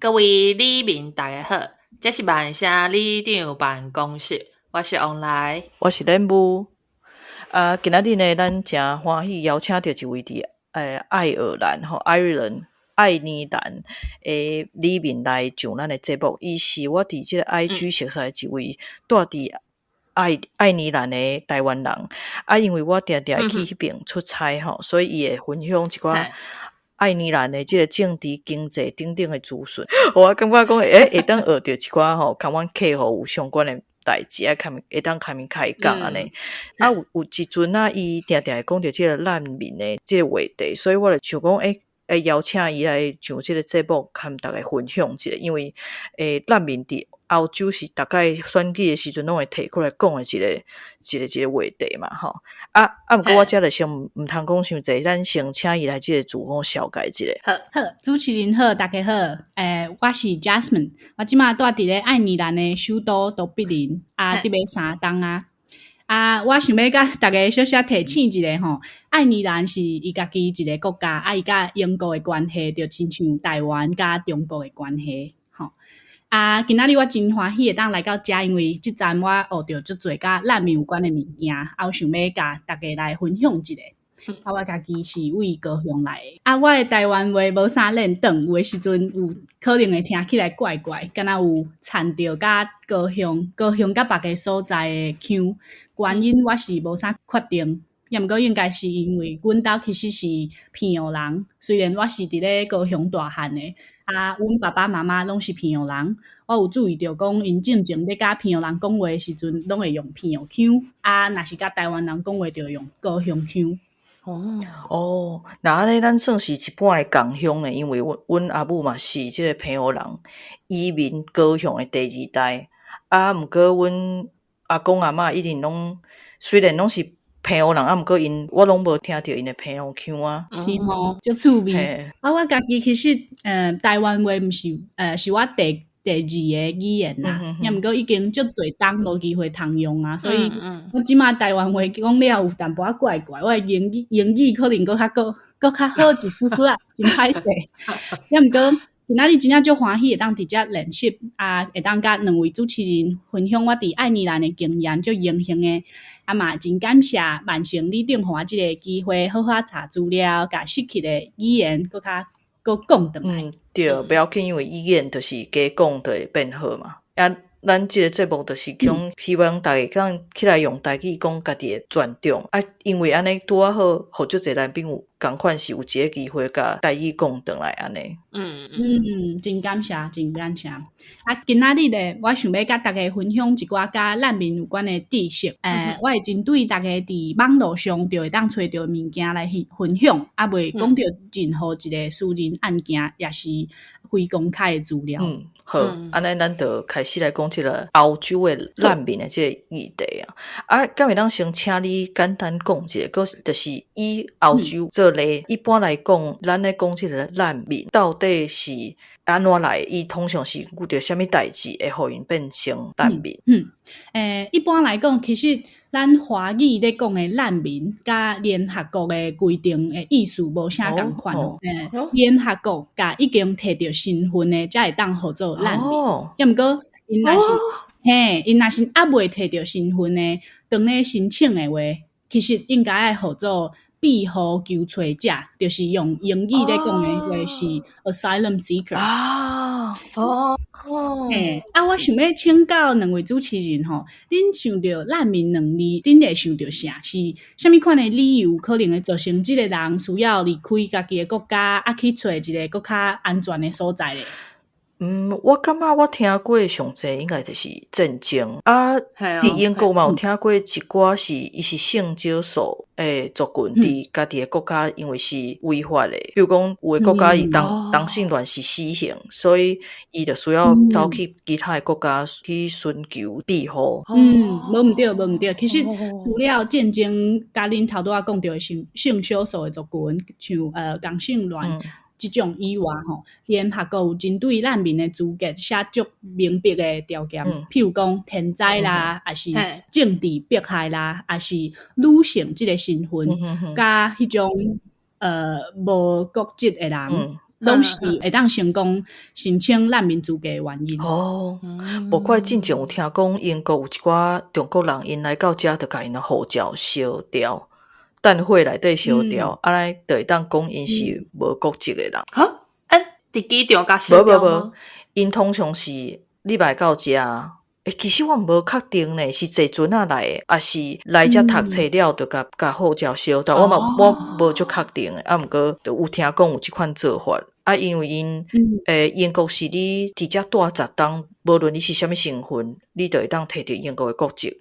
各位里民大家好，這是萬聲里長辦公室，我是王來，我是連武。啊，今仔日呢，咱誠歡喜邀請著一位佇愛爾蘭吼，Ireland 愛爾蘭的里民來上咱的節目。伊是我佇這個 IG 熟識的一位住佇愛爾蘭的台灣人。啊，因為我定定會去彼爿出差吼，所以伊會分享一寡愛爾蘭的這個政治、經濟等等的資訊。我感覺講，會當學著一寡吼，佮阮客戶有相關的代誌，啊，會當共𪜶開講按呢。啊，有一陣啊，伊定定會講著這個難民的這個話題，所以我就想講，會邀請伊來上這個節目，共大家分享一下。因為難民佇歐洲是逐擺選舉的時陣攏會提出來講的一個話題嘛，吼。啊，毋過我遮就先毋通講傷濟，咱先請伊來這個自我紹介一下。好，好，主持人好，大家好，我是 Jasmine，我這馬住佇咧愛爾蘭的首都都柏林，啊，佇欲三冬啊。啊，我想欲共大家小小提醒一下吼，愛爾蘭是伊家己一個國家，啊，伊佮英國的關係就親像台灣佮中國的關係，吼。啊，今仔日我真歡喜會當來到遮，因為這陣我學著足濟佮難民有關的物件，啊，我想欲共大家來分享一下。啊，我家己是佇高雄來的，啊，我的台灣話無啥輪轉，有的時陣有可能會聽起來怪怪，敢若有摻著佮高雄佮別个所在的腔，原因我是無啥確定，抑毋過應該是因為阮兜其實是澎湖人，雖然我是佇咧高雄大漢的，啊，阮爸爸媽媽攏是澎湖人，我有注意著講，𪜶進前咧佮澎湖人講話的時陣，攏會用澎湖腔，啊，若是佮台灣人講話，就用高雄腔。哦，那按呢，咱算是一半的仝鄉呢，因為阮阿母嘛是這個澎湖人，移民高雄的第二代。啊，毋過阮阿公阿嬤一定攏雖然攏是澎湖人，啊，毋過𪜶我攏無聽著𪜶的澎湖腔啊。是吼，足趣味。啊，我家己其實，台灣話毋是，是我第二個語言啦，抑毋過已經足濟冬無機會通用啊，所以我這馬台灣話講了有淡薄仔怪怪，我的英語可能閣較閣較好一絲絲啊，真歹勢。抑毋過今仔日真正足歡喜會當佇遮練習，啊，會當佮兩位主持人分享我佇愛爾蘭的經驗，足榮幸的。啊嘛，真感謝萬盛里長予我這個機會，好好查資料，共失去的語言閣較閣講轉來。嗯，對，不要緊，因為語言就是加講就會變好嘛。啊，咱這個節目就是講希望大家當起來用台語講家己的專長。啊，因為按呢拄仔好，予足濟來賓有仝款是有一個機會共台語講轉來按呢。嗯，真感謝，真感謝。啊，今仔日咧，我想欲共大家分享一寡佮難民有關的知識。我會針對大家佇網路上就會當揣著物件來分享，啊，袂講著任何一個私人案件，也是非公開的資料。嗯，好，按呢咱就開始來講這個歐洲的難民的這個議題啊。啊，敢會當先請你簡單講一下，閣就是以歐洲做例，一般來講，咱咧講這個難民到底是按怎來？伊通常是遇著啥物代誌會予𪜶變成難民？嗯，一般來講，其實咱華語咧講的難民，佮聯合國的規定的意思無啥仝款哦。聯合國共已經提著身份的，才會當號做難民。抑毋過，𪜶若是嘿，𪜶若是猶未提著身份的，當咧申請的話，其實應該愛號做庇護求揣者，就是用英語咧講的話是 asylum seekers。嘿，啊，我想欲請教兩位主持人吼，恁想著難民兩字，恁會想著啥？是啥物款的理由可能會造成這個人需要離開家己的國家，啊，去揣一個閣較安全的所在咧？嗯，我感覺我聽過上濟應該就是戰爭啊。佇英國嘛有聽過一寡是伊是性少數的族群佇家己的國家，因為是違法的，比如講有的國家伊同性戀是死刑，所以伊就需要走去其他的國家去尋求庇護。嗯，無毋對，無毋對。其實除了戰爭，佮恁頭拄仔講著的性少數的族群，像同性戀這種以外吼，聯合國有針對難民的資格寫足明白的條件，譬如講天災啦，抑是政治迫害啦，抑是女性這個身份，佮彼種無國籍的人。攏是會當成功申請難民資格的原因。哦，無怪進前有聽講英國有一寡中國人，𪜶來到遮就共𪜶的護照燒掉，彈火內底燒掉，按呢就會當講𪜶是無國籍的人。哈？欸，佇機場共燒掉無無無，𪜶通常是你來到遮，欸，其實我無確定呢，是坐船仔來的，抑是來遮讀冊了就共共護照燒掉，我嘛我無足確定的，啊，毋過就有聽講有這款做法。啊，因為𪜶欸，英國是你佇遮蹛十冬，無論你是啥物身份，你就會當提著英國的國籍。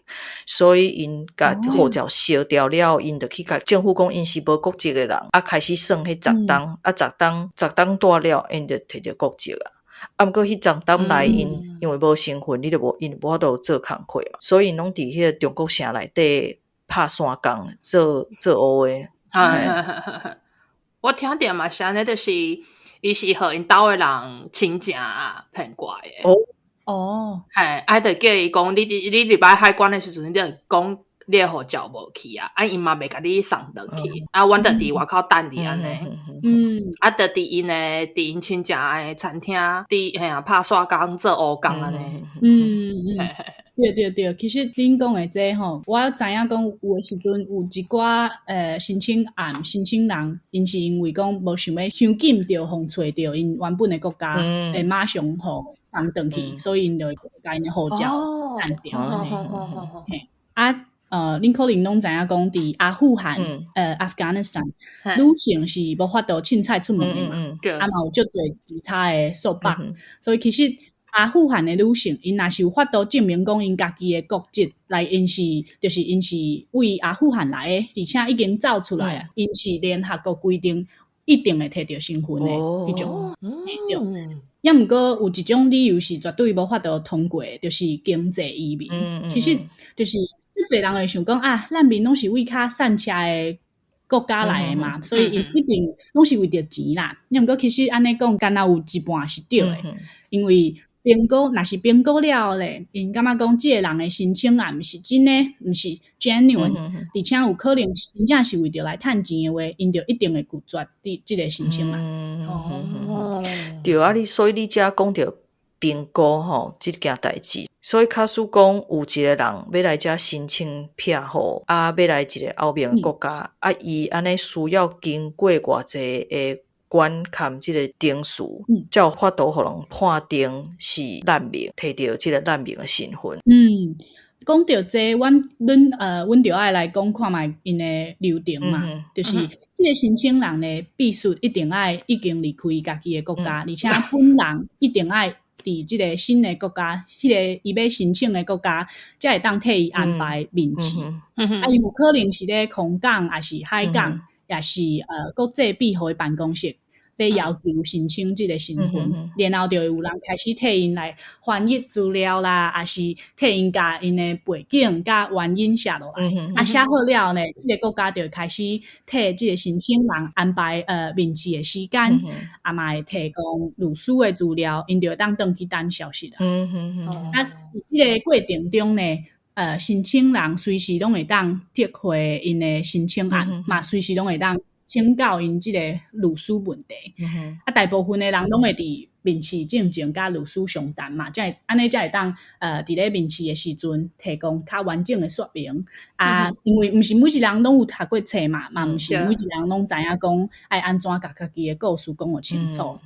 所以𪜶共護照燒掉了，𪜶就去共政府講𪜶是無國籍的人，啊，開始算彼十冬，啊，十冬十冬蹛了，𪜶就提著國籍啊。啊，毋過彼十冬內𪜶因為無身份，你就無𪜶無法度做工課嘛，所以𪜶攏佇彼個中國城內底拍散工，做做烏的。我聽著嘛是按呢，就是伊是予𪜶兜的人親情騙過來的。嘿，啊，就叫伊講，你入來海關的時陣，你就講你的護照無去啊，啊，𪜶嘛袂共你送轉去，啊，阮就佇外口等你按呢。啊，就佇𪜶親情的餐廳，佇嘿啊拍散工做烏工按呢。對對對，其實恁講的這吼，我知影講有的時陣有一寡申請案申請人，𪜶是因為講無想欲傷緊著予揣著𪜶原本的國家，會馬上予送轉去，所以𪜶就會共𪜶的護照彈掉按呢。嘿，啊，恁可能攏知影講，佇阿富汗，Afghanistan，女性是無法度凊彩出門的嘛，啊嘛有足濟其他的束縛，所以其實阿富汗的女性，𪜶若是有法度證明講𪜶家己的國籍來，𪜶是就是𪜶是為阿富汗來的，而且已經走出來啊，𪜶是聯合國規定一定會提著身份的彼種。對。抑毋過有一種理由是絕對無法度通過的，就是經濟移民。其實就是足濟人會想講啊，難民攏是為較散赤的國家來的嘛，所以𪜶一定攏是為著錢啦。抑毋過其實按呢講，敢若有一半是對的，因為評估若是評估了後咧，𪜶感覺講這个人的申請案毋是真的，毋是 genuine，而且有可能真正是為著來趁錢的話，𪜶就一定會拒絕這這个申請案。對啊，你所以你遮講著評估吼，這件代誌，所以假使講有一個人欲來遮申請庇護，啊，欲來一个歐盟國家，啊，伊按呢需要經過偌濟的關坎這个程序，才有法度予人判定是難民，提著這个難民的身份。嗯，講著這，阮著愛來講看覓𪜶的流程嘛，就是這个申請人呢，必須一定愛已經離開家己的國家，而且本人一定愛佇這个新的國家，彼个伊欲申請的國家，才會當替伊安排面試。啊，伊有可能是咧空港，抑是海港，抑是國際庇護的辦公室，這要求申請這个身份，然後就會有人開始替𪜶來翻譯資料啦，抑是替𪜶共𪜶的背景佮原因寫落來。啊，寫好了呢，這个國家就會開始替這个申請人安排面試的時間，啊嘛會提供律師的資料，𪜶就會當轉去等消息啦。啊，佇這个過程中呢，申請人隨時攏會當撤回𪜶的申請案，嘛隨時攏會當請教𪜶這个律師問題。啊，大部分的人攏會佇面試進前佮律師詳談嘛，才會按呢才會當佇咧面試的時陣提供較完整的說明。啊，因為毋是每一个人攏有讀過冊嘛，嘛毋是每一個人攏知影講愛按怎共家己的故事講予清楚。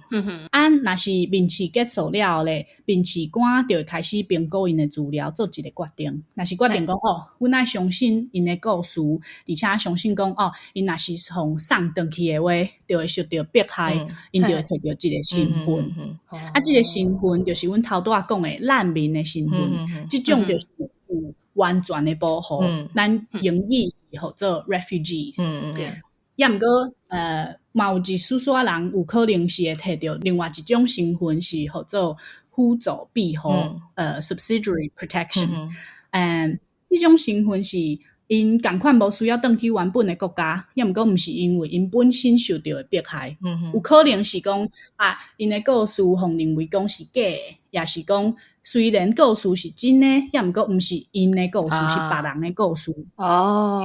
啊，若是面試結束了後咧，面試官就會開始評估𪜶的資料，做一个決定。若是決定講哦，阮愛相信𪜶的故事，而且相信講哦，𪜶若是予送轉去的話，就會受著迫害，𪜶就會提著這个身份。啊，這个身份就是阮頭拄仔講的難民的身份，這種就是有完全的保護。咱英語是號做 refugees。抑毋過，嘛有一絲絲人有可能是會提著另外一種身份，是號做輔助庇護，subsidiary protection。這種身份是𪜶 𪜶仝款無需要轉去原本的國家，抑毋過毋是因為𪜶本身受著的迫害，有可能是講啊，𪜶的故事予認為講是假的，抑是講雖然故事是真的，抑毋過毋是𪜶的故事，是別人的故事。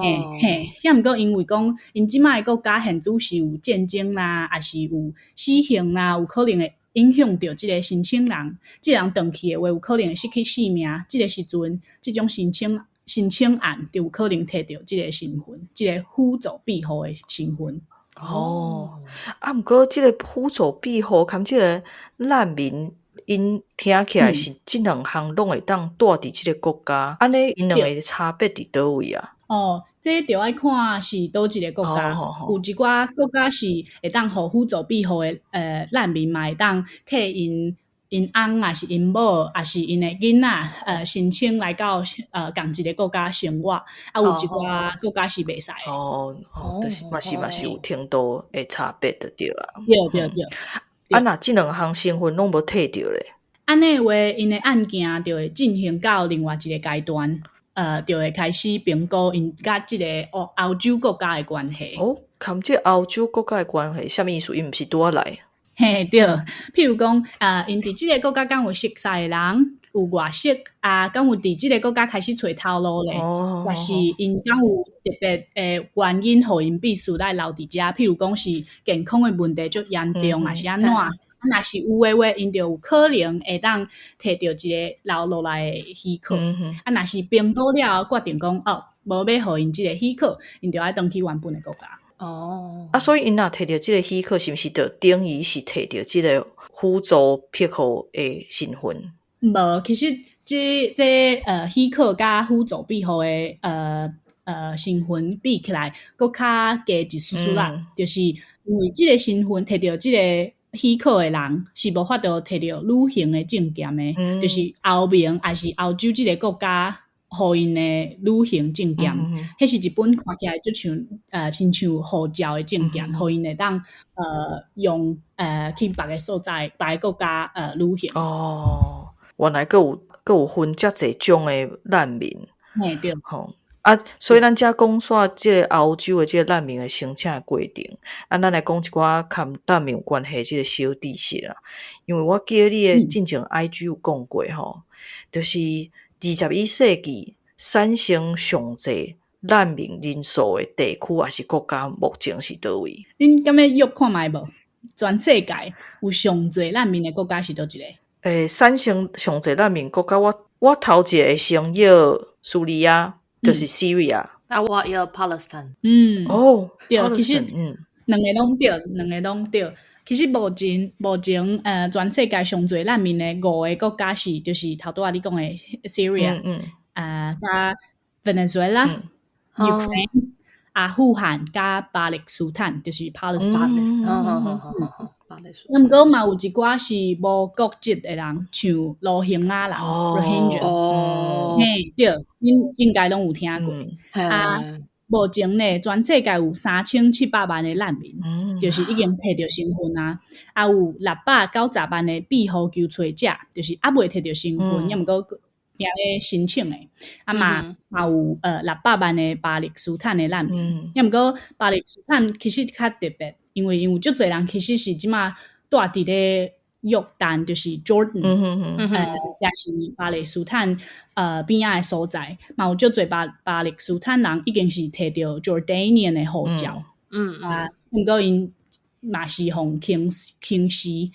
嘿嘿，抑毋過因為講𪜶這擺的國家現主是有戰爭啦，抑是有死刑啦，有可能會影響著這个申請人，這个人轉去的話，有可能會失去性命。這个時陣，這種申請案就有可能提著這个身份，這个輔助庇護的身份。哦，啊，毋過這个輔助庇護含這个難民，𪜶聽起來是這兩項攏會當蹛佇這个國家，按呢𪜶兩个差別佇佗位啊？哦，這著愛看是佗一个國家，有一寡國家是會當予輔助庇護的難民嘛，會當替𪜶翁，抑是𪜶某，抑是𪜶的囡仔，申請來到仝一个國家生活，啊，有一寡國家是袂使的。哦，就是嘛是有程度的差別就對啊。對對對。啊，若這兩項身份攏無提著咧？按呢話，𪜶的案件就會進行到另外一个階段，就會開始評估𪜶佮這个歐洲國家的關係。哦，含這歐洲國家的關係，啥物意思？𪜶毋是拄仔來？嘿，對，譬如講，𪜶佇這个國家敢有熟似的人，有外籍啊，敢有佇這个國家開始揣頭路咧，抑是𪜶敢有特別的原因，予𪜶必須來留佇遮，譬如講是健康的問題足嚴重，抑是按怎？啊，若是有的話，𪜶就有可能會當提著一个留落來的許可。啊，若是評估了後決定講，哦，無欲予𪜶這个許可，𪜶就愛轉去原本的國家。啊，所以𪜶若提著這个許可，是毋是就等於是提著這个輔助庇護的身份？無，其實這許可佮輔助庇護的身份比起來，閣較低一絲絲啦。就是因為這个身份提著這个許可的人是無法度提著旅行的證件的，就是歐盟抑是歐洲這个國家予𪜶的旅行證件，彼是一本看起來就像親像護照的證件，予𪜶會當用去別个所在、別个國家旅行。哦，原來閣有分遮濟種的難民。嘿，對。吼，啊，所以咱遮講煞這个歐洲的這个難民的申請的過程，啊，咱來講一寡佮難民有關係這个小知識啦。因為我記得你的進前 IG 有講過吼，就是21世紀產生上濟難民人數的地區抑是國家，目前是佗位？恁敢欲約看覓無？全世界有上濟難民的國家是佗一个？欸，產生上濟難民國家，我頭一个會先約敘利亞，就是 Syria。啊，我約 Palestine。哦，對，其實兩个攏對，兩个攏對。其實目前，全世界上濟難民的五个國家是，就是頭拄仔你講的 Syria，佮 Venezuela、Ukraine、阿富汗佮巴勒斯坦，就是 Palestine。毋過嘛有一寡是無國籍的人，像羅興亞人 （Rohingya）。嘿，對，恁應該攏有聽過。啊，目前呢，全世界有3700萬的難民，就是已經提著身份啊。啊，有690萬的庇護求揣者，就是猶未提著身份，抑毋過正咧申請的。啊嘛有600萬的巴勒斯坦的難民，抑毋過巴勒斯坦其實較特別，因為𪜶有足濟人其實是這馬蹛佇咧約旦，就是 Jordan，也是巴勒斯坦邊仔的所在，嘛有足濟巴勒斯坦人已經是提著 Jordanian 的護照，啊，毋過𪜶嘛是予輕視，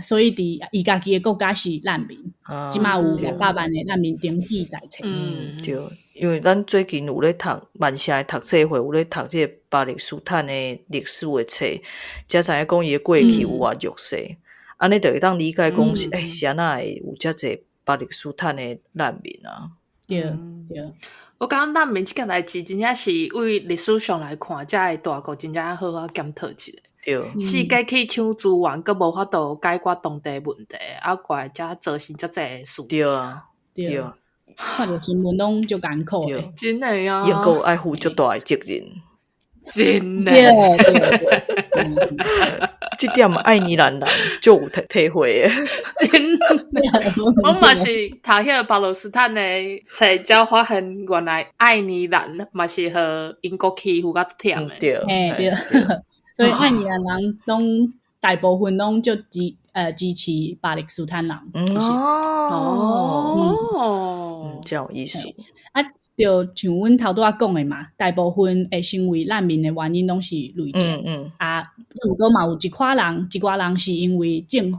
所以佇伊家己的國家是難民，這馬有600萬的難民登記在冊。嗯，對，因為咱最近有咧讀曼城的讀冊會，有咧讀這個巴勒斯坦的歷史的冊，才知影講伊的過去有偌弱勢，按呢就會當理解講是，欸，是按怎會有遮濟巴勒斯坦的難民啊？對對。我感覺難民這件代誌，真正是對歷史上來看，這个大國真正好好檢討一下。四界去搶資源，閣無法度解決當地問題，啊，過來才造成遮濟事。對啊，對啊。看著新聞攏足艱苦的。真的啊。英國愛負足大的責任。真的。對對對，這點愛爾蘭人就有體會的。真的。我嘛是讀彼個巴勒斯坦的冊，才發現原來愛爾蘭嘛是予英國欺負甲足忝的。對，嘿對，所以愛爾蘭人攏大部分攏足支持巴勒斯坦人。哦，這樣有意思。啊，就像阮頭拄仔講的嘛，大部分會成為難民的原因攏是內戰。啊，毋過嘛有一寡人，一寡人是因為政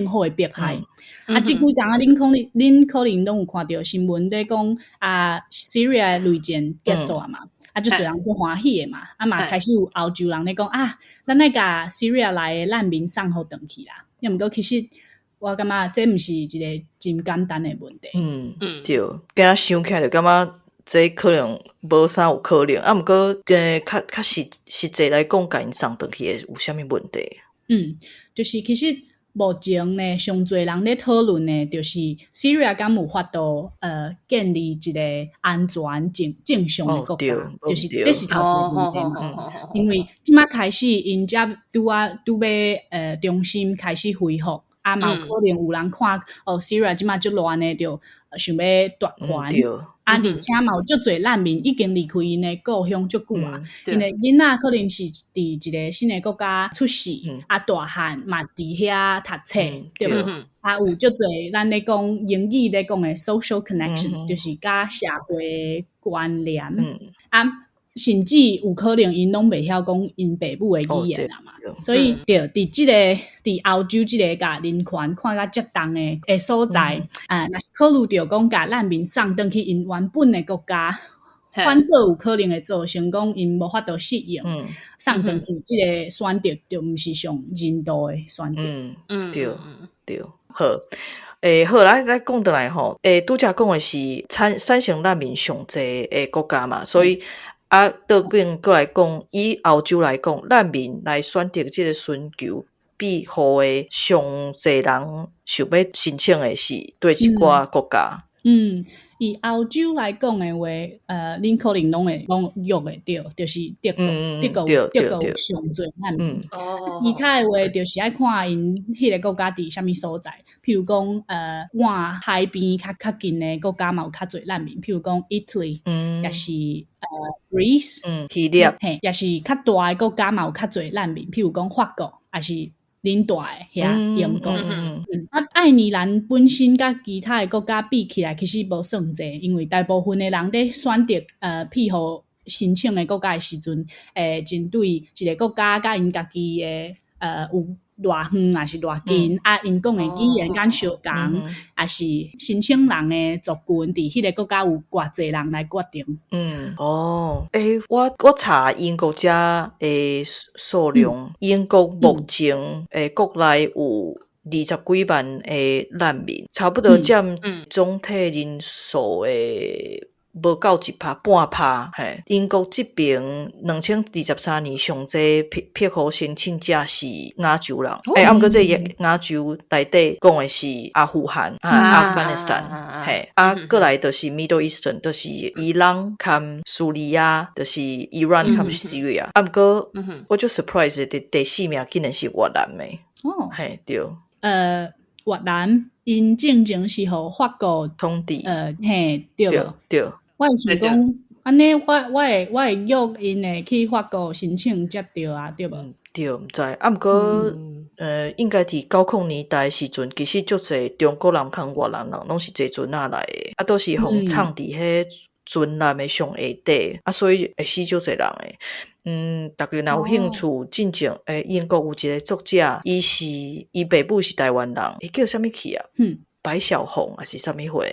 府的迫害。啊，這幾工啊，恁可能攏有看著新聞咧講啊，Syria 內戰結束啊嘛，啊，足濟人足歡喜的嘛，啊嘛開始有歐洲人咧講啊，咱愛共 Syria 來的難民送予轉去啦。抑毋過其實我感覺這毋是一個真簡單的問題。嗯，對，敢若想起來就感覺這可能無啥有可能，啊，毋過較實際來講，共𪜶送轉去會有啥物問題？嗯，就是其實目前呢，上濟人咧討論的，就是 Syria 敢有法度建立一個安全正常的國家，就是這是頭一個問題嘛。因為這馬開始，𪜶才拄仔拄欲重新開始恢復，啊嘛有可能有人看哦，Syria 這馬足亂的，就想欲奪權。啊，而且嘛有足濟難民已經離開𪜶的故鄉足久啊，𪜶的囡仔可能是佇一個新的國家出世，啊大漢嘛佇遐讀冊，對無？啊有足濟咱咧講英語咧講的 social connections，就是佮社會關聯。啊，甚至有可能𪜶攏袂曉講𪜶爸母的語言啊嘛。所以，對，佇歐洲這个共人權看甲遮重的所在，啊，若是考慮著講共難民送轉去𪜶原本的國家，反倒有可能會造成講𪜶無法度適應，送轉去這个選擇就毋是上人道的選擇。嗯，對對，好。好，來講轉來吼，拄才講的是產生難民上濟的國家嘛，所以啊，倒轉過來講，以歐洲來講，難民來選擇這个尋求庇護的上濟人想欲申請的是佗一寡國家？嗯，以歐洲來講的話，恁可能攏會攏約會著，就是德國，德國有上濟難民。其他的話，就是愛看𪜶彼个國家佇啥物所在。譬如講，倚海邊較近的國家嘛有較濟難民，譬如講 Italy，抑是Greece，希臘，嘿，抑是較大的國家嘛有較濟難民，譬如講法國，抑是恁蹛的遐英國。啊，愛爾蘭本身佮其他的國家比起來，其實無算濟，因為大部分的人佇選擇庇護申請的國家的時陣，會針對一個國家佮𪜶家己的有偌遠，抑是偌近，啊，𪜶講的語言敢相仝，抑是申請人的族群佇彼个國家有偌濟人來決定。嗯，哦，我查英國遮的數量，英國目前國內有20幾萬的難民，差不多佔總體人數的無夠1%，半趴。嘿，英國這爿2023年上濟庇護申請者是亞洲人，啊，毋過這亞洲內底講的是阿富汗啊，Afghanistan，嘿，啊，過來就是 Middle Eastern，就是伊朗含敘利亞，就是 Iran 含 Syria。啊，毋過我足 surprise 第四名竟然是越南的。嘿，對。越南𪜶進前是予法國統治，嘿，對無？對。我是想講，按呢，我會約𪜶會去法國申請才對啊，對無？對，毋知。啊，毋過，應該佇90年代時陣，其實足濟中國人佮越南人攏是坐船仔來的，啊，都是予藏佇彼船艦的上下底，啊，所以會死足濟人的。逐家若有興趣，進前英國有一個作者，伊爸母是台灣人，伊叫啥物去啊？白小紅抑是啥物貨？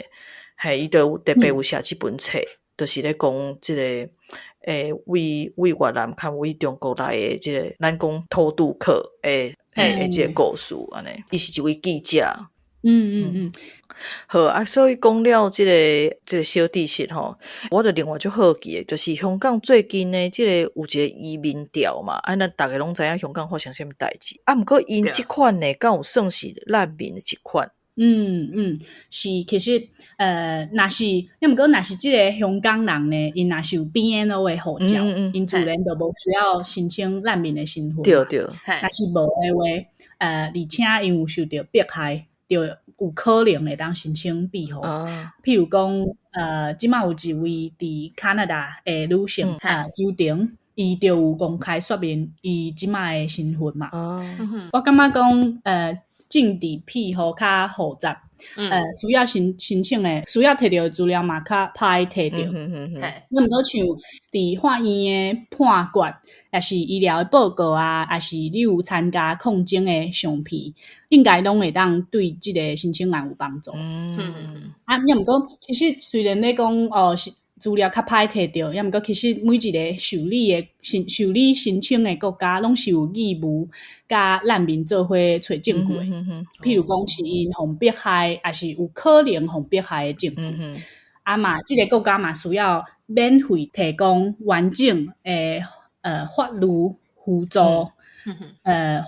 嘿，伊就有特別有寫這本冊，就是咧講這个為越南較為中國來的這个咱講偷渡客的這个故事按呢。伊是一位記者。好啊，所以講了這个小知識吼，我就另外足好奇的，就是香港最近呢，這個有一個移民潮嘛，啊，咱逐家攏知影香港發生啥物代誌，啊，毋過𪜶這款呢，敢有算是難民的一款？嗯嗯，是，其實，若是，抑毋過若是這个香港人呢，𪜶若是有 BNO 的護照，𪜶自然就無需要申請難民的身份嘛。若是無的話，而且𪜶有受著迫害，就有可能會當申請庇護。譬如講，這馬有一位佇加拿大的女性，周婷，伊就有公開說明伊這馬的身份嘛。我感覺講，政治庇護較複雜，需要申請的，需要提著的資料嘛較歹提著。抑毋過像佇法院的判決，抑是醫療的報告啊，抑是你有參加抗爭的相片，應該攏會當對這个申請案有幫助。啊，抑毋過其實雖然咧講哦，是資料較歹提著，抑毋過其實每一个受理申請的國家，攏是有義務佮難民做伙揣證據的。譬如講是𪜶予迫害，抑是有可能予迫害的證據。啊嘛，這个國家嘛需要免費提供完整的法律輔助，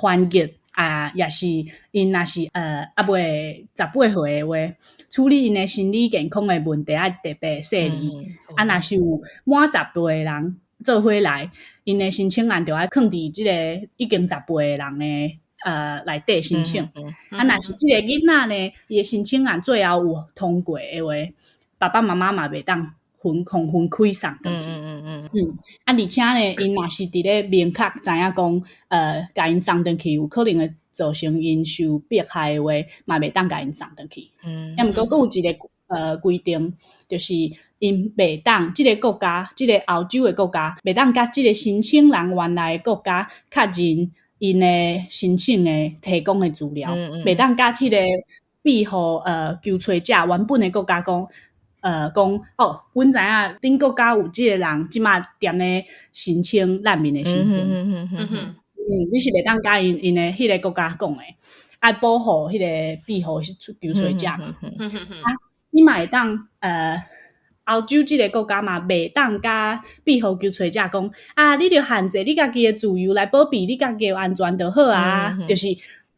翻譯啊，抑是𪜶若是猶未18歲的話，處理𪜶的心理健康的問題愛特別細膩。啊，若是有滿18的人做伙來，𪜶的申請案就愛囥佇這个已經18的人的內底申請。啊，若是這个囡仔呢，伊的申請案最後有通過的話，爸爸媽媽嘛袂當分開送轉去。啊，而且呢，𪜶若是佇咧明確知影講，共𪜶送轉去有可能會造成𪜶受迫害的話，嘛袂當共𪜶送轉去。抑毋過閣有一个規定，就是𪜶袂當這个國家，這个歐洲的國家，袂當佮這个申請人原來的國家確認𪜶的申請的提供的資料，袂當佮彼个庇護求揣者原本的國家講。講哦，阮知影恁國家有這个人，這馬踮咧申請難民的身份。你是袂當佮𪜶的彼个國家講的，愛保護彼个庇護求揣者嘛。啊，你嘛會當歐洲這个國家嘛，袂當佮庇護求揣者講啊，你著限制你家己的自由來保庇你家己的安全就好啊，就是。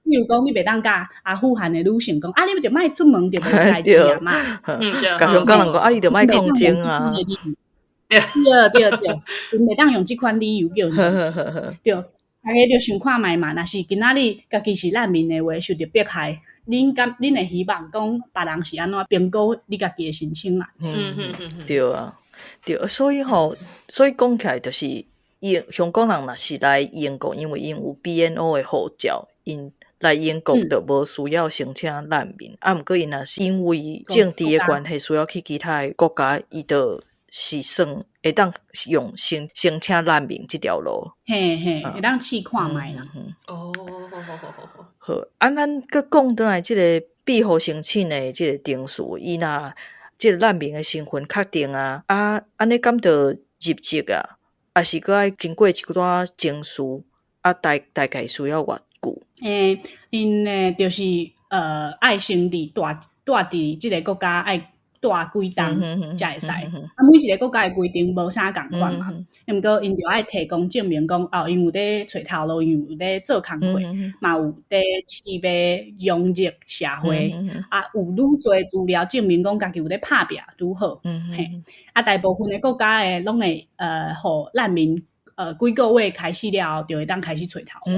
比如講，你袂當佮阿富汗的女性講，啊，你著莫出門就無代誌啊嘛。共香港人講，啊，你著莫抗爭啊。對對對，𪜶袂當用這款理由叫𪜶。對，大家著想看覓嘛。若是今仔日家己是難民的話，受著迫害，恁敢恁會希望講別人是按怎評估你家己的申請啊？對啊，對，所以吼，所以講起來就是英香港人若是來英國，因為𪜶有 BNO 的護照，𪜶來英國就無需要申請難民，啊，毋過𪜶若是因為政治的關係需要去其他的國家，伊就是算會當用申請難民這條路。嘿嘿，會當試看覓啦。哦，好，啊，咱閣講轉來這个庇護申請的這个程序，伊若這个難民的身份確定啊，啊，按呢敢著入籍啊，抑是閣愛經過一寡程序，啊，大概需要偌久？欸，𪜶呢，就是愛先佇這个國家愛住幾冬才會使。啊，每一个國家的規定無啥仝款嘛。毋過𪜶著愛提供證明講，哦，𪜶有咧揣頭路，𪜶有咧做工課，嘛有咧試欲融入社會，啊，有愈濟資料證明講家己有咧拍拚愈好。嘿，啊，大部分的國家的攏會予難民幾個月開始了後，就會當開始揣頭路。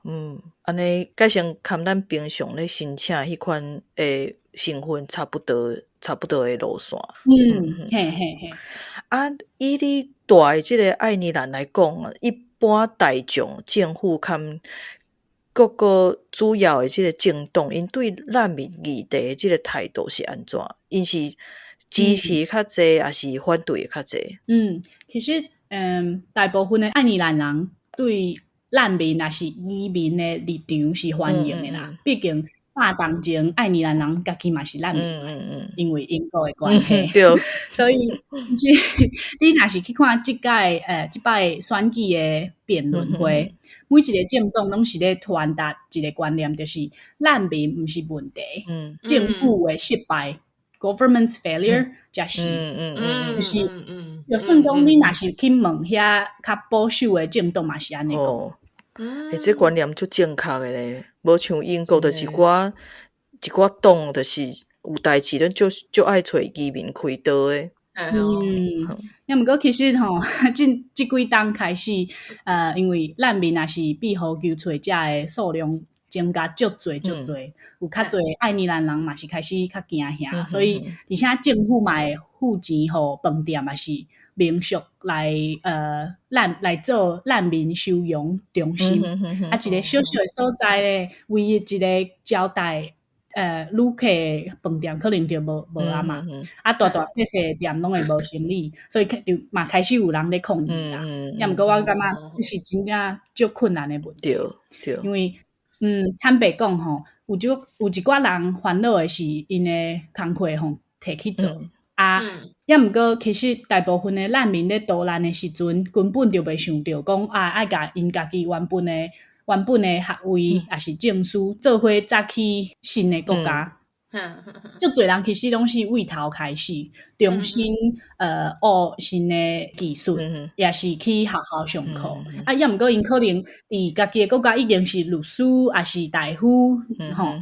嗯，按呢，改成含咱平常咧申請彼款的身份差不多，差不多的路線。嗯，嘿嘿嘿。啊，以你住的這个愛爾蘭來講，一般大眾政府含各個主要的這个政黨，𪜶對難民議題的這个態度是按怎？𪜶是支持較濟，抑是反對的較濟？嗯，其實，大部分的愛爾蘭人對難民抑是移民的立場是歡迎的啦。畢竟百冬前愛爾蘭人家己嘛是難民，因為英國的關係。所以，其實你若是去看這擺選舉的辯論會，每一个政黨攏是咧傳達一个觀念，就是難民毋是問題，政府的失敗，government's failure 才是，就是，就算講你若是去問遐較保守的政黨嘛是按呢講。欸，這觀念足正確的咧，無像英國就一寡一寡黨，就是有代誌攏足足愛揣移民開刀的。嗯，抑毋過其實吼，這幾冬開始，因為難民也是庇護求揣者的數量增加足濟足濟，有較濟愛爾蘭人嘛是開始較驚嚇，所以而且政府嘛會付錢予飯店，也是民宿來難來做難民收容中心。啊，一個小小的所在咧，唯一一個招待旅客的飯店可能就無啊嘛，啊大大細細的店攏會無生意，所以就嘛開始有人咧抗議啦。抑毋過我感覺這是真正足困難的問題。因為坦白講吼，有一寡人煩惱的是𪜶的工課予提去做，啊，抑毋過其實大部分的難民咧逃難的時陣，根本就袂想著講啊，愛共𪜶家己原本的學位抑是證書做伙載去新的國家。足濟人其實攏是對頭開始，重新學新的技術，抑是去學校上課。啊，抑毋過𪜶可能佇家己的國家已經是律師，抑是大夫，吼。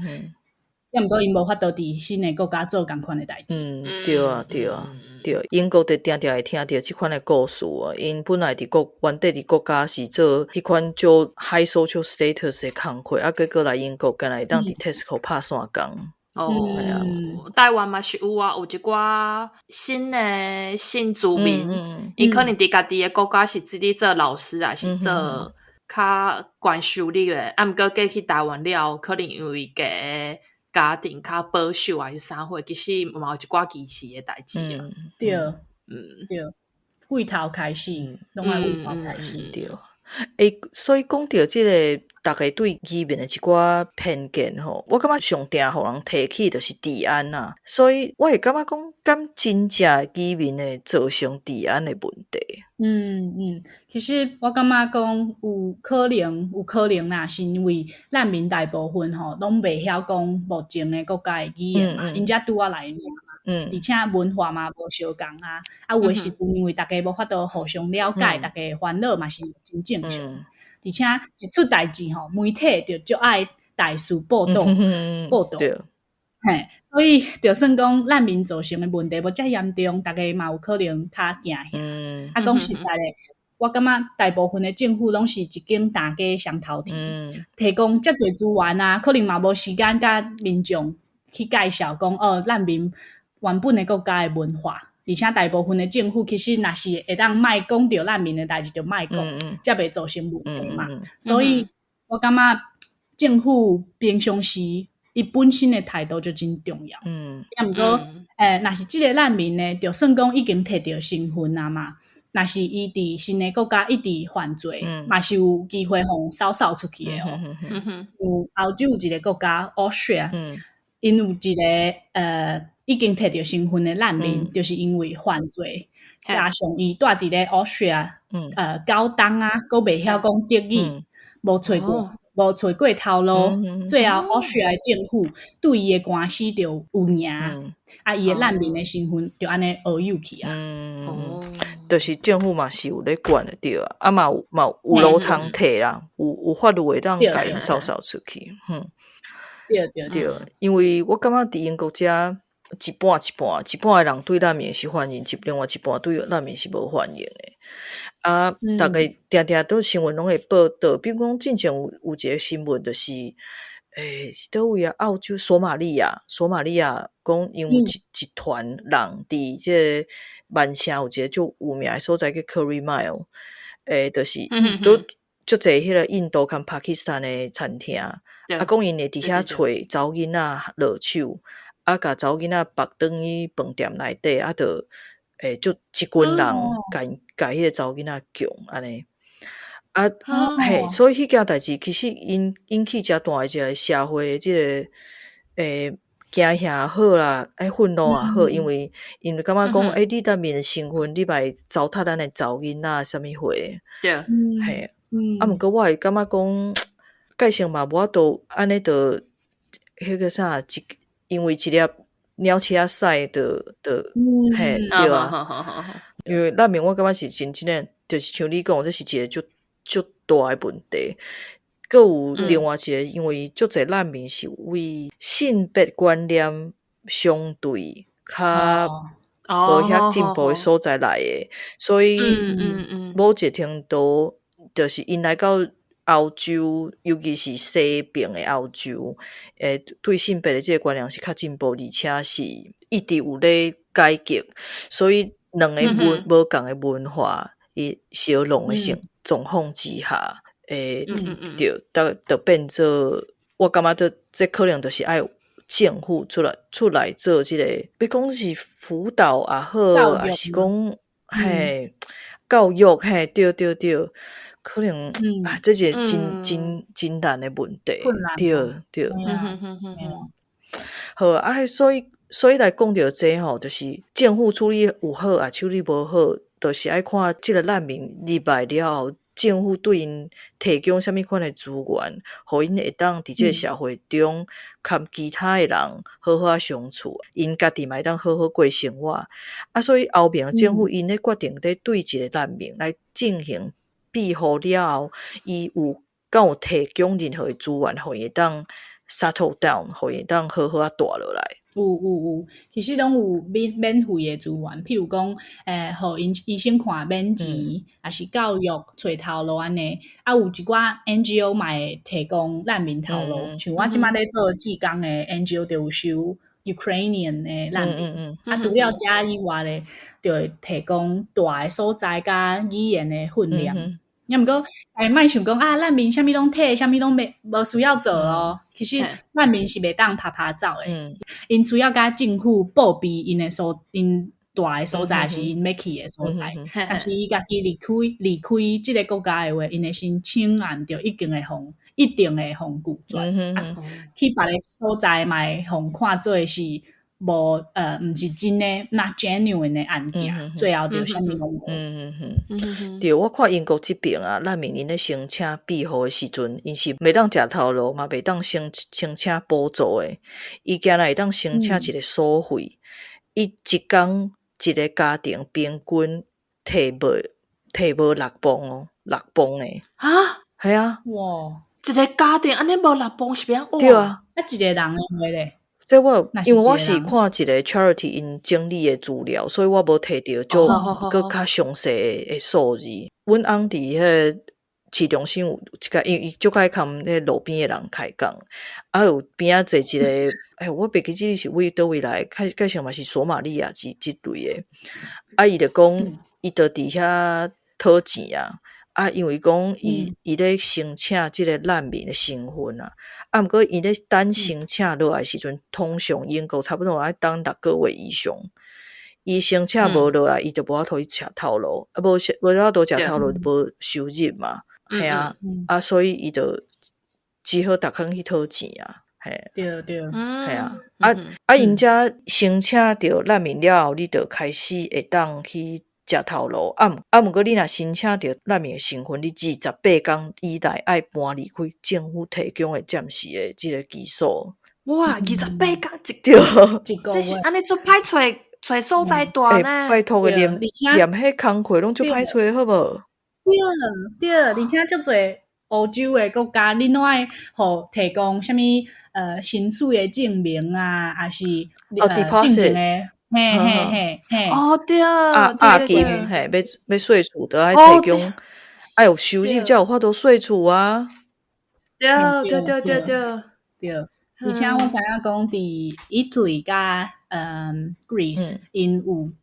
抑毋過𪜶無法度佇新的國家做仝款的代誌。嗯，對啊，對啊，對。英國就定定會聽著這款的故事啊。𪜶本來佇國原底佇國家是做彼款做 high social status 的工課，啊，結果來英國，敢若會當佇 Tesco 拍散工。哦，台灣嘛是有啊，有一寡新的新住民，伊可能佇家己的國家是直咧做老師，還是做較懸收入的，啊，毋過過去台灣了，可能因為家家庭較保守，還是啥貨，其實嘛有一寡歧視的代誌啊。對，對，對頭開始，攏愛對頭開始。對。欸，所以講著這个，逐家對移民的一寡偏見吼，我感覺上定予人提起就是治安啊，所以我會感覺講，敢真正移民會造成治安的問題？嗯嗯，其實我感覺講有可能，有可能啦，是因為難民大部分吼攏袂曉講目前的國家的語言嘛，𪜶才拄仔來爾嘛，而且文化嘛無相仝啊，啊有的時陣因為逐家無法度互相了解，逐家煩惱嘛是真正常。而且一出代誌吼，媒體就足愛大肆報導報導，嘿，所以就算講難民造成的問題無遮嚴重，逐家嘛有可能較驚嚇。啊，講實在的，我感覺大部分的政府攏是一間大家雙頭提，提供遮濟資源啊，可能嘛無時間共民眾去介紹講哦，難民原本的國家的文化。而且大部分的政府其實若是會當莫講著難民的代誌，就莫講，才袂造成問題嘛。所以我感覺政府平常時伊本身的態度就真重要。抑毋過，若是這个難民呢，就算講已經摕著身份啊嘛，若是伊佇新的國家一直犯罪，嘛是有機會予掃掃出去的哦。有歐洲有一個國家 Austria，𪜶有一个已經摕著身份的難民，就是因為犯罪，加上伊蹛佇咧 Austria，9冬啊，閣袂曉講德語，無揣過頭路，最後 Austria 的政府對伊的官司就有贏，啊，伊的難民的身份就按呢烏有去啊。哦，就是政府嘛是有咧管的對啊，啊嘛有嘛有路通提啦，有法律會當共𪜶掃掃出去，對對對，因為我感覺佇英國遮一半一半，一半的人對難民是歡迎，另外一半對難民是無歡迎的。啊，逐家定定都新聞攏會報導，比如講進前有一个新聞，就是，欸，是佗位啊？澳洲索馬利亞，索馬利亞講𪜶有一團人佇這个曼城有一个足有名的所在叫 Curry Mile，欸，就是都足濟彼个印度佮巴基斯坦的餐廳，啊，講𪜶會佇遐揣查某囡仔落手，啊，共查某囡仔縛轉去飯店內底，啊，就會足一群人共共彼个查某囡仔強按呢。啊，嘿，所以彼件代誌其實引起誠大的一个社會這个驚嚇也好啦，憤怒也好，因為感覺講，欸，你難民的身份，你嘛會糟蹋咱的查某囡仔啥物貨？嘿，啊，毋過我會感覺講，蓋性嘛無法度按呢就彼個啥，因為一粒鳥鼠仔屎就嘿，對啊。因為難民我感覺是真正，就是像你講，這是一个足足大的問題。閣有另外一個，因為足濟難民是為性別觀念相對較無遐進步的所在來的，所以某一個程度，就是𪜶來到歐洲，尤其是西爿的歐洲，對性別的這個觀念是較進步，而且是一直有咧改革，所以兩個文無仝的文化，伊相融的情狀況之下，對，就變做，我感覺這可能就是愛政府出來做這個，欲講是輔導也好，抑是講嘿教育，嘿，對對對，可能啊，這是真真真難的問題，對對。好啊，所以來講著這吼，就是政府處理有好，抑處理無好，就是愛看這個難民入來了後，政府對𪜶提供啥物款的資源，予𪜶會當佇這個社會中，佮其他的人好好仔相處，𪜶家己嘛會當好好過生活。啊，所以歐盟政府𪜶咧決定咧對一個難民來進行庇護了後，伊有敢有提供任何的資源，予伊會當 settle down，予伊會當好好仔蹛落來。有有有，其實攏有免費的資源，譬如講，予𪜶醫生看免錢，抑是教育揣頭路按呢。啊，有一寡 NGO 嘛會提供難民頭路，像我這擺咧做志工的 NGO 就有收 Ukrainian 的難民。啊，除了遮以外咧，就會提供蹛的所在佮語言的訓練。抑毋過，莫想講啊，難民啥物攏退，啥物攏袂無需要做哦。其實難民是袂當趴趴走的，𪜶需要佮政府報備𪜶蹛的所在，是𪜶欲去的所在。但是伊家己離開這个國家的話，𪜶的申請案就一定會予拒絕。啊，去別个所在嘛會予看做是無毋是真的，not genuine 的案件，最後就啥物攏無。對，我看英國這爿啊，難民𪜶咧申請庇護的時陣，𪜶是袂當食頭路，嘛袂當申請補助的。伊敢若會當申請一個所費，伊一工一個家庭平均提無6磅哦，6磅的。啊？係啊。哇！一個家庭按呢無六磅是欲按怎？對啊。啊，一個人的話咧？這我因為我是看一個 charity 𪜶整理的資料，所以我無提著足閣較詳細的數字。阮翁佇彼個市中心有一個，因為伊足愛共彼路邊的人開講，啊有邊仔坐一個，欸，我袂記這是佇佗位來，較像嘛是索馬利亞這類的。啊，伊就講，伊就佇遐討錢啊。啊，因為講伊咧申請這個難民的身份啊，啊，毋過伊咧等申請落來時陣，通常英國差不多愛等6個月以上。伊申請無落來，伊就無法度去食頭路，啊，無法度食頭路就無收入嘛，係啊，啊，所以伊就只好逐工去討錢啊，嘿，對對，係啊，啊啊，𪜶遮申請著難民了後，你就開始會當去食頭路，啊毋過你若申請著難民的身份，你28工以內愛搬離開政府提供的暫時的這個居所。哇，28工一對，這是按呢足歹揣揣所在蹛呢？拜託個，連彼工課攏足歹揣，好無？對對，而且足濟歐洲的國家，恁攏愛予提供啥物薪水的證明啊，抑是證明的。嘿嘿嘿嘿，哦對，押金嘿，欲稅厝都愛提供，愛有收入才有法度稅厝啊。對對對對對對，而且我知影講佇 Italy 佮Greece，𪜶有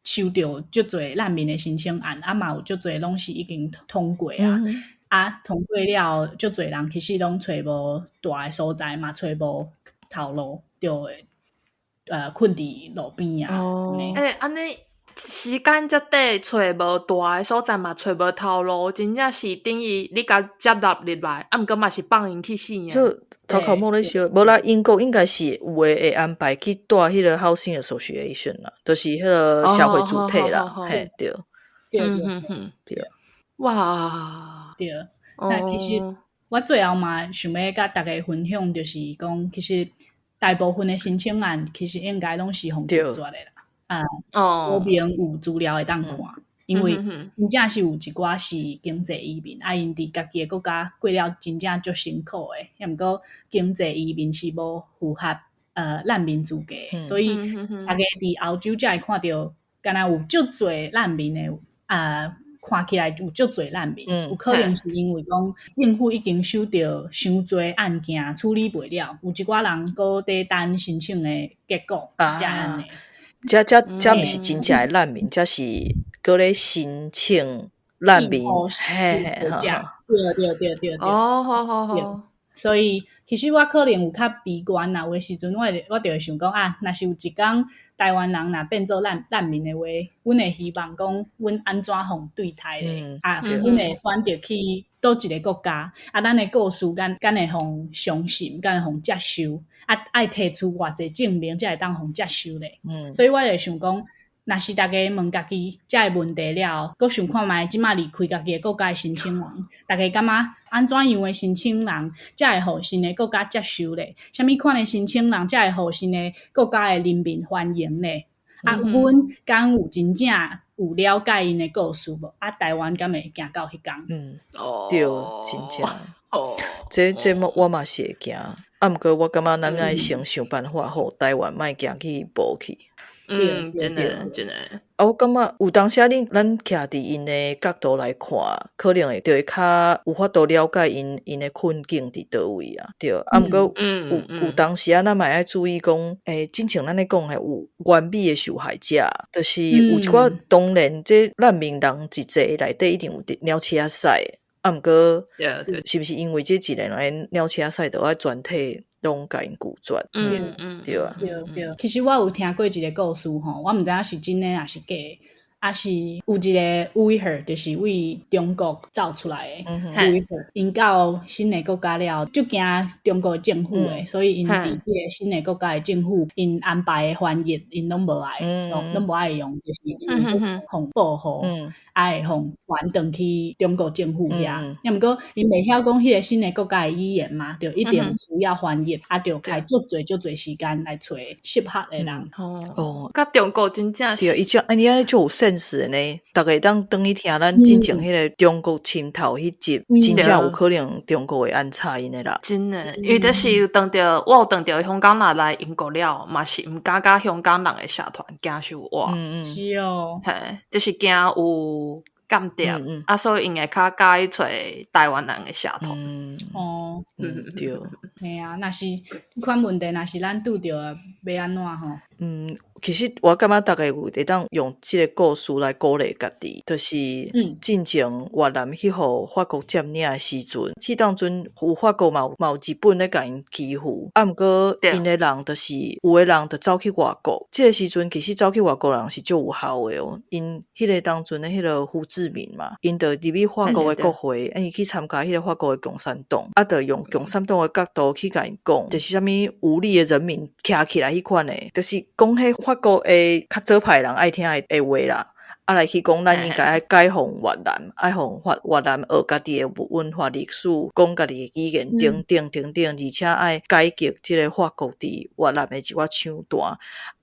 收著足濟難民的申請案，啊嘛有足濟攏是已經通過啊，啊通過了後，足濟人其實攏揣無蹛的所在嘛，揣無頭路，就會睏佇路邊啊。欸，按呢時間遮短，揣無蹛的所在嘛，揣無頭路，真正是等於你共接納入來，啊毋過嘛是放𪜶去死。這頭殼摸咧燒，無啦，英國應該是有的會安排去蹛彼個 housing association 啦，就是彼個社會主體啦，嘿，對，對對對。哇，對，那其實我最後嘛想欲佮大家分享，就是講其實大部分的申請案其實應該攏是予拒絕的啦。啊，歐盟有資料會當看。因為真正是有一寡是經濟移民，啊，𪜶佇家己的國家過了真正足辛苦的，抑毋過經濟移民是無符合難民資格，所以大家佇歐洲才會看著，敢若有足濟難民的啊，看起來有足濟難民，有可能是因為講政府已經收著傷濟案件處理袂了，有一寡人閣佇等申請的結果，才按呢。這毋是真正的難民，這是閣咧申請難民，嘿嘿，對對對對對。哦，好好好。所以其實我可能有較悲觀啦，有的時陣我就會想講啊，若是有一工台灣人若變做難民的話，阮會希望講阮按怎予對待咧？啊，阮會選擇去佗一個國家？啊，咱的故事敢會予相信，敢會予接受？啊，愛提出偌濟證明才會當予接受咧？所以我會想講，若是大家問家己這个問題了後，閣想看覓這馬離開家己的國家的申請人，大家感覺按怎樣的申請人才會予新的國家接受咧？啥物款的申請人才會予新的國家的人民歡迎咧？啊，阮敢有真正有了解𪜶的故事無？啊，台灣敢會行到彼工？嗯，對，真正。哦，這我嘛是會驚，啊，毋過我感覺咱愛先想辦法，予台灣莫行去無去。嗯，真的，真的。啊，我感覺有當時啊，咱徛佇𪜶的角度來看，可能會就會較有法度了解𪜶的困境佇佗位啊。對，啊，毋過有當時啊，咱嘛愛注意講，欸，進前咱咧講的有完美的受害者，就是有一寡當然，這難民人一濟內底一定有鳥鼠仔屎。啊，毋過，是毋是因為這一個人鳥鼠仔屎，就愛全體攏共𪜶拒絕？對啊。對對。其實我有聽過一個故事吼，我毋知影是真的抑是假的。啊是有一個維吾爾，就是為中國走出來的維吾爾，𪜶到新的國家了，足驚中國政府的，所以𪜶佇這個新的國家的政府，𪜶安排的翻譯，𪜶攏無愛，攏無愛用，就是因為足予保護，愛予傳轉去中國政府遐。抑毋過𪜶袂曉講彼個新的國家的語言嘛，就一定需要翻譯，啊，就開足濟足濟時間來揣適合的人。哦，佮中國真正是，對，伊這按呢按呢足有 sense 的呢，逐家會當轉去聽咱進前彼個中國滲透彼集，真正有可能中國會安插𪜶的啦。真的，因為就是有當著，我有當著香港人來英國了，嘛是毋敢佮香港人的社團行傷倚。是哦，嘿，就是驚有間諜，啊，所以𪜶會較佮意揣台灣人的社團。哦，對。嘿啊，若是這款問題，若是咱拄著欲按怎吼？嗯，其實我感覺逐家有會當用這個故事來鼓勵家己，就是進前越南去予法國佔領的時陣，彼當陣有法國嘛有日本咧共𪜶欺負，啊，毋過𪜶的人就是有的人就走去外國，這個時陣其實走去外國人是足有效的哦，𪜶彼個當陣的彼個胡志明嘛，𪜶就入去法國的國會，啊，伊去參加彼個法國的共產黨，啊，就用共產黨的角度去共𪜶講，就是啥物無力的人民徛起來彼款的，就是講彼法國的較左派人愛聽的話啦，啊來去講咱應該愛解放越南，愛予越南學家己的文化歷史，講家己的語言等等等等，而且愛改革這個法國佇越南的一寡手段。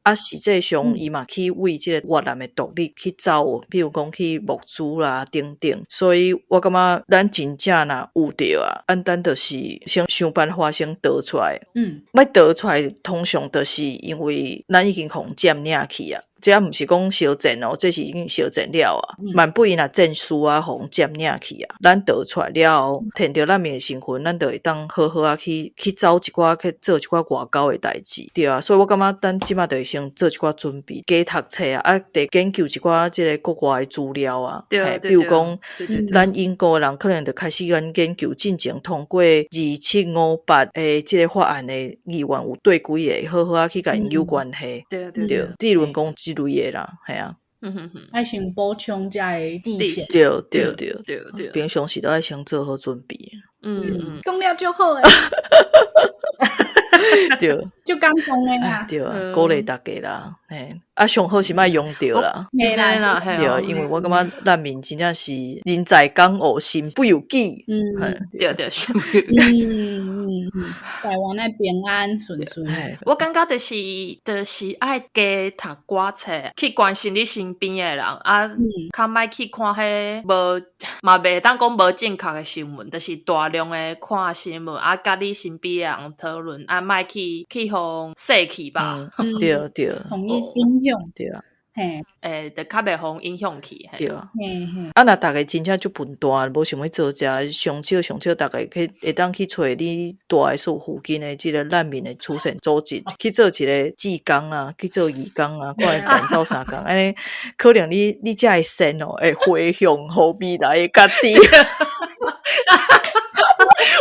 啊，實際上伊嘛去為這個越南的獨立去走，比如講去募資啦等等。所以我感覺咱真正若有著啊，咱就是先想辦法先逃出來。欲逃出來，通常就是因為咱已經予佔領去啊。這毋是講相戰哦，這是已經相戰了啊。萬不𪜶若戰輸啊，予佔領去啊，咱逃出來了後，摕著難民的身份，咱就會當好好啊去走一寡去做一寡外交的代誌，對啊。所以我感覺咱這馬就會先做一寡準備，加讀冊啊，啊，得研究一寡這個國外的資料啊。比如講，咱英國的人可能就開始研究進前通過2758的這個法案的議員有對幾個，好好啊去共𪜶有關係。對，比如講這類的啦，嘿啊。愛先補充這个知識。對對對對。平常時都愛先做好準備。講了足好的。對。足感動的啦。對啊，鼓勵大家啦，嘿。啊，上好是莫用著啦。真的啦，對，因為我感覺難民真正是人在江湖身不由己。對對，身不由己。台灣的平安順遂。我感覺就是愛加讀寡冊，去關心你身邊的人啊，較莫去看彼無嘛袂當講無正確的新聞，就是大量的看新聞啊，佮你身邊的人討論啊，莫去予洗去吧。對對。予伊影響。對啊。就較袂予影響去。對啊。嘿嘿。啊，若逐家真正足笨蛋，無想欲做遮，上少上少，逐家去會當去揣你蹛的所附近的這個難民的慈善組織，去做一個志工啊，去做義工啊，看會當鬥相共，按呢可能你才會善哦，會回向予未來的家己。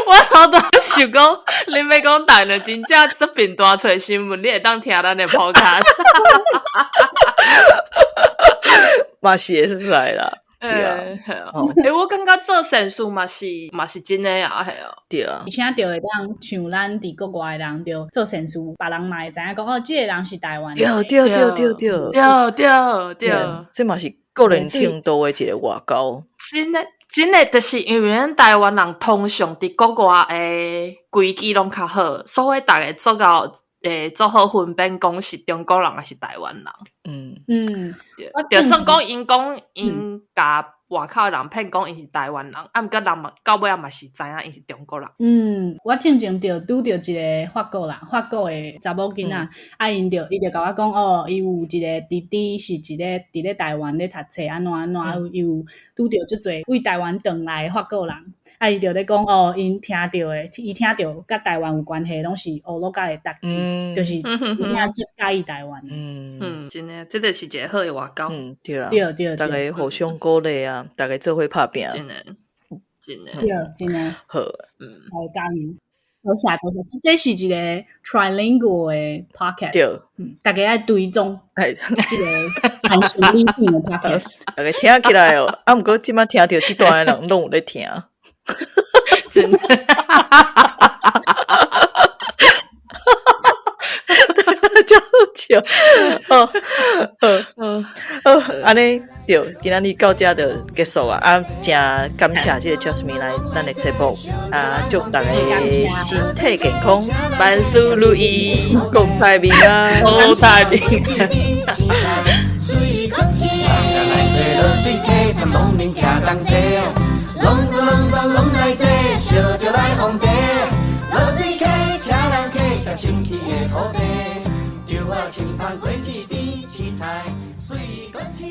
我頭拄想講，你欲講逐家真正足貧惰揣新聞，你會當聽咱的 podcast。嘛是會使啦，對啊。欸，我感覺做善事嘛是真的啊，係啊。對啊。而且就會當像咱佇國外的人，就做善事，別人嘛會知影講哦，這個人是台灣的。對對對對對。對對對。這嘛是個人程度的一個外交。真的。真的，就是因為咱台灣人通常佇國外的規矩攏較好，所以逐家足夠足好分辨講是中國人抑是台灣人。對，就算講𪜶講𪜶共外口的人騙講𪜶是台灣人，啊，毋過人嘛到尾仔嘛是知影𪜶是中國人。嗯，我進前就拄著一個法國人，法國的查某囡仔，啊，伊就共我講，哦，伊有一個弟弟是一個佇咧台灣咧讀冊，按怎按怎，伊有拄著足濟為台灣轉來的法國人，啊，伊就咧講，哦，𪜶聽著的，伊聽著佮台灣有關係，攏是烏魯角的代誌，就是真正足佮意台灣。嗯，真的，這就是一個好的外交。嗯，對啦，對對，逐家互相鼓勵啊，逐家做伙拍拚。真的，真的，對，真的。好，好，加油！多謝多謝，這是一個 trilingual 的 podcast。對，逐家愛追蹤，這個韓式理性的 podcast。逐家聽起來哦，啊，毋過這擺聽著這段的人攏有咧聽。真的。真好笑，好，好，好，按呢對，今仔日到這就結束啊！啊，真感謝這個 Jasmine 來咱的節目，啊，祝大家身體健康，萬事如意，國泰民安，國泰民安。清香果子甜，青菜水果青。